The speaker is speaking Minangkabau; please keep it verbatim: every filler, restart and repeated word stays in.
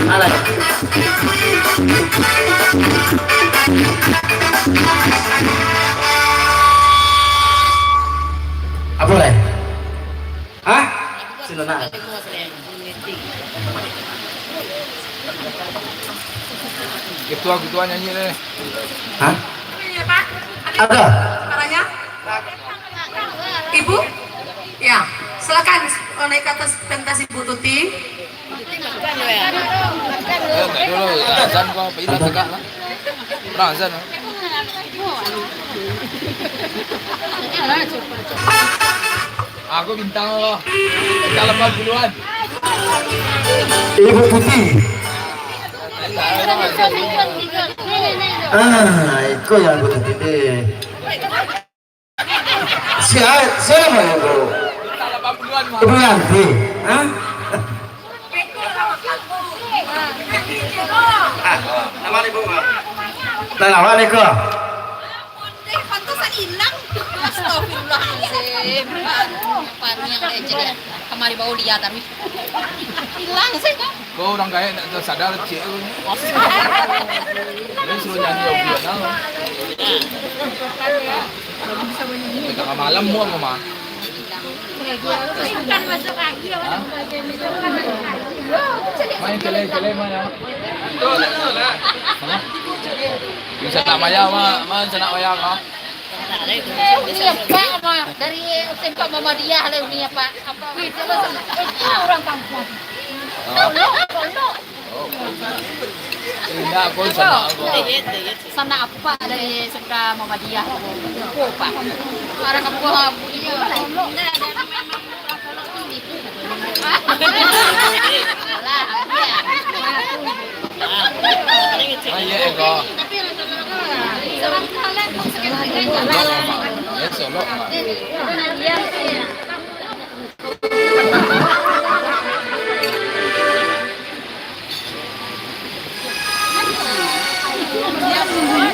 Alah. Apo lai? Hah? Sino nak. Ketua-ketua nyanyi deh. Hah? Ada? Ibu? Ya, silakan naik ke atas pentas Ibu Tuti. Eh, tak dulu. Azan kau, pergilah tegak lah. Orang azan lah. Aku bintang kau. Bintang lapan puluhan. Ibu Tuti. Ah, iko yang Ibu Tuti. Sia-, siapa itu? Ibu Yanti, ha? Ah, nama ibu, Pak? Nah, lawan ni, kok. Pantasan hilang. Astagfirullahalazim. Paniang deh, jadi kamari bawa dia, tapi hilang sih. Kau orang gaek nak sadar, cek tu. Dia suruh nyanyi lagu Vietnam. Tangah malam mau apa, Ma? Hah? Main kele-kele main, ya? Hah? Bisa nak bayar, Ma? Ma, bisa nak bayar, Ma? Eh, uni apa, Ma? Dari S M K Muhammadiyah lah, uni apa? Apa? Itu lah, orang kampung. Oh. Pondok, pondok. Indak, aku sanak aku. Sanak apa dari S M K Muhammadiyah? Apa? Orang kampung aku. Alah, iya. Ah, iya, Eko. Solok, Mak. Ya, solok, Mak.